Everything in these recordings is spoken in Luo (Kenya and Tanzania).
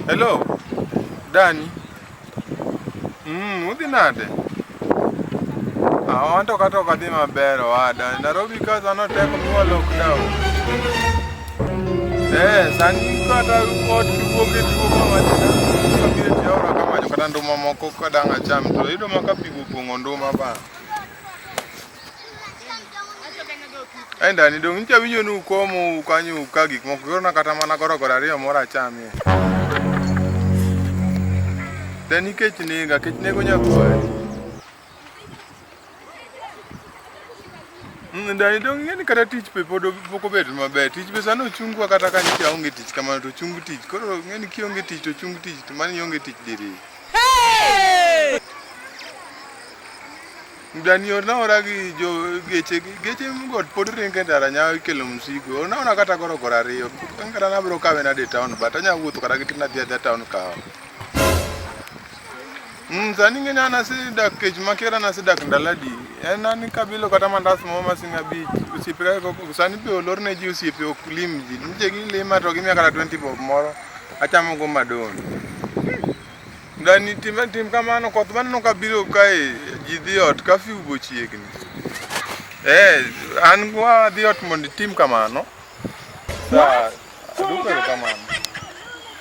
Hello, Dani. Udhi nade? Ah, wanto kata ok adhi maber owada. Nairobi ka sano tek miwa lockdown. Eh, sani kata ot kiwuok e tuo kama kabiro tiora kama kata nduma moko kadang' acham to iyudo ma ka pi opong'o nduma ba. Ai ndani dong' nyicha winjo ni ukomo ukanyo uka gik moko kiorna kata mana gorogoro ariyo moro achamie. Dani kech nega, kech nego nyakwari. Dani dong' ing'e ni kata tich be pod pok obet maber. Tich be sani ochungwa kata ka nyicha aonge tich kamano to ochung tich. Koro ing'e ni kionge tich to ochung tich to mano ionge tich diriyo. Dani orna ora gi jo geche geche god pod ringo e ndara nya ikelo msigo. Orna ora kata gorogoro ariyo. An kata nabiro kawe nade e town but anya wuotho kata gi tin adhi adhiya town kawo. Sani ing'e ni an asedak kech makia kata nasedak ndalo adi. En an kabilo kata mandas moro ma siling abich. Osiepe ka sani be olor ne ji osiepe ok lim ji. Nyiche gilima to gimiya kata 20 bob moro achamo go madon. Dani tim, tim kamano koth maneno ka biro kae ji dhi ot kafyu bo chiegni. Eh, an wa dhi ot mondo itim kamano. Sawa, aduoko erokamano.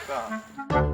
Sawa.